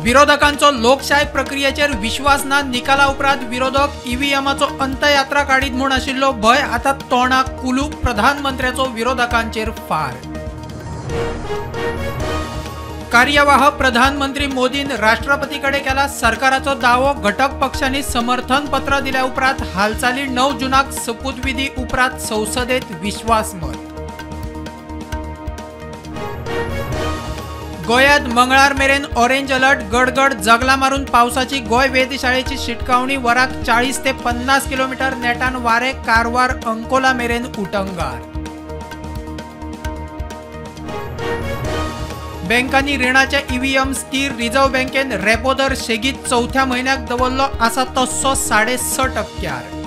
विरोधकांचो लोकशाय प्रक्रियेचेर विश्वास ना. निकाला उपरांत विरोधक ईव्हीएमाचो अंतयात्रा काडीत म्हूण आशिल्लो भंय आतां तोंडाक कुलूप. प्रधानमंत्र्याचो विरोधकांचेर फार. कार्यवाह प्रधानमंत्री मोदीन राष्ट्रपती कडेन केला सरकाराचो दावो. घटक पक्षांनी समर्थन पत्र दिल्या उपरांत हालचाली. 9 जूनाक सोपूतविधी उपरांत संसदेत विश्वासमत. गोंयांत मंगळार मेरेन ऑरेंज अलर्ट. गडगड जगला मारून पावसाची गोंय वेधशाळेची शिटकावणी. वराक 40 ते 50 किलोमीटर नेटान वारे. कारवार अंकोला मेरेन उटंगार. बँकांनी रिणाचे ईव्हीएम स्थिर. रिझर्व्ह बँकेन रेपो दर सेगीत चवथ्या म्हयन्याक दवरलो आसा तस्सो 6.5%.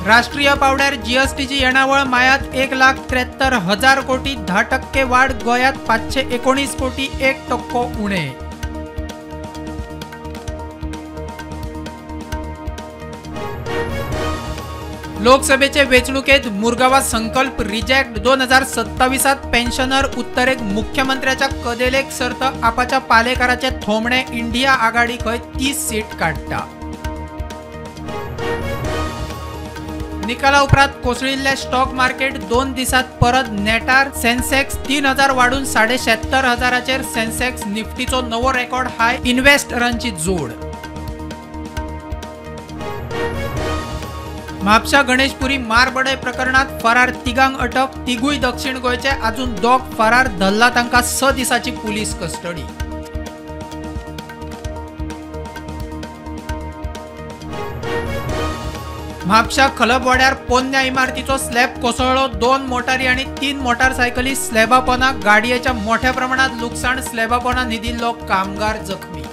राष्ट्रीय पावड्यार जीएसटीची येणावळ मायात 1,73,000 कोटी, 10% वाढ. गोंयांत 519 कोटी, 1% उणे. लोकसभेचे वेंचणुकेत मुरगांवां संकल्प रिजेक्ट. 2027 पेन्शनर उत्तरेक मुख्यमंत्र्याच्या कदेलेक सर्त. आपाच्या पालेकाराचे थोमणे. इंडिया आघाडी खंय 30 सीट काडटा. निकाला उपरांत कोसळिल्ले स्टॉक मार्केट 2 दिसात परत नेटार. सेन्सेक्स 3,000 वाडून 76,500चेर. सेन्सेक्स निफ्टीचो नवो रेकॉर्ड हाय. इन्व्हेस्टरांची जोड. म्हापशा गणेशपुरी मारबडय प्रकरणात फरार तिगांक अटक. तिगूय दक्षिण गोंयचे. अजून 2 फरार. धरला तांकां 6 दिसांची पुलीस कस्टडी. म्हापशा खलपवाड्यार पोन्न्या इमारतीचो स्लॅब कोसळ्ळो. 2 मोटारी आनी 3 मोटारसायकली स्लॅबापोना. गाडयेच्या मोठ्या प्रमाणात लुकसाण. स्लॅबापोना न्हिदिल्लो कामगार जखमी.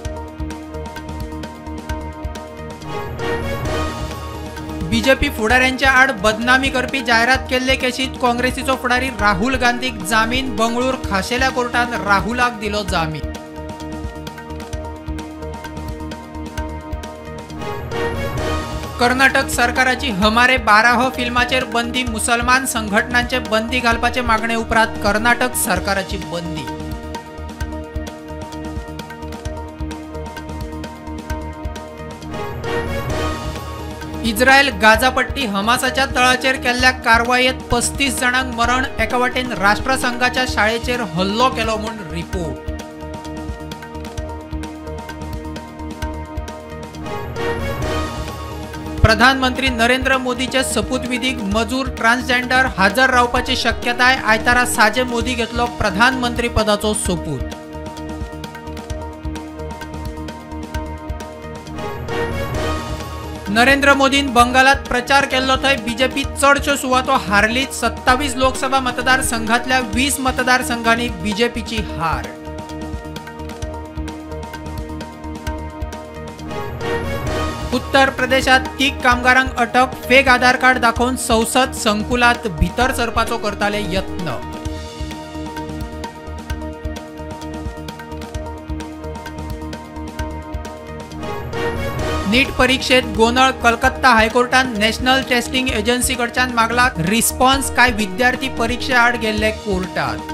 बीजेपी फुडाऱ्यांच्या आड बदनामी करपी जायरात केल्ले केशीत काँग्रेसीचो फुडारी राहुल गांधीक जामीन. बंगळूर खाशेल्या कोर्टान राहुलाक दिलो जामीन. कर्नाटक सरकाराची हमारे 12 फिल्माचेर बंदी. मुसलमान संघटनांचे बंदी घालपाचे मागणे उपरांत कर्नाटक सरकाराची बंदी. इस्रायल गाझापट्टी हमासाच्या तळाचेर केल्ल्या कारवायेत 35 जाणांक मरण. एका वाटेन राष्ट्रसंघाच्या शाळेचेर हल्लो केलो म्हूण रिपोर्ट. प्रधानमंत्री नरेंद्र मोदीचे सोपूतविधीक मजूर ट्रान्सजेंडर हजर रावपाची शक्यताय. आयतारा साजे मोदी घेतलो प्रधानमंत्रीपदाचो सोपूत. नरेंद्र मोदीन बंगालात प्रचार केल्लो थंय बीजेपी चडश्यो सुवातो हारली. 27 लोकसभा मतदारसंघातल्या 20 मतदारसंघांनी बीजेपीची हार. उत्तर प्रदेशात 3 कामगारांक अटक. फेक आधार कार्ड दाखोवन संसद संकुलात भितर सरपाचो करताले यत्न. नीट परीक्षेत गोंदळ. कलकत्ता हायकोर्टान नॅशनल टेस्टिंग एजन्सी कडच्यान मागला रिस्पॉन्स. काय विद्यार्थी परीक्षे आड गेल्ले कोर्टात.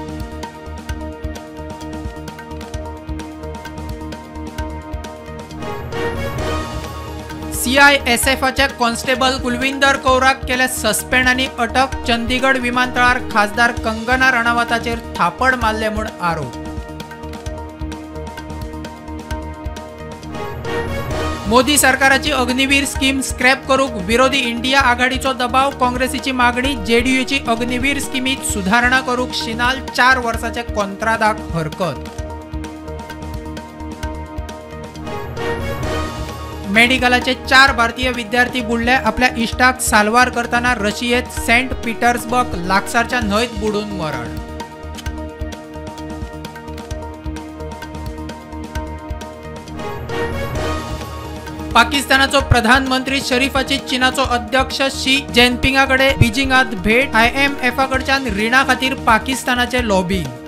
सीआयएसएफच्या कॉन्स्टेबल कुलविंदर कौराक केले सस्पेंड आनी अटक. चंदीगड विमानतळार खासदार कंगना रणावताचेर थापड मारले म्हूण आरोप. मोदी सरकाराची अग्निवीर स्कीम स्क्रॅप करूंक विरोधी इंडिया आघाडीचो दबाव. काँग्रेसीची मागणी. जेडीयूची अग्निवीर स्किमीत सुधारणा करूंक शिनाल 4 वर्साचे कोंत्रादाक हरकत. मेडिकलाचे 4 भारतीय विद्यार्थी बुडले. आपल्या इश्टाक साल्वार करतना रशियेत सेंट पीटर्सबर्ग लागसारच्या न्हंयत बुडून मरण. पाकिस्तानाचो प्रधानमंत्री शरीफाची चीनाचो अध्यक्ष शी जिनपिंगाकडे बीजिंगात भेट. आयएमएफा कडच्यान रिणा खातीर पाकिस्तानाचे लॉबिंग.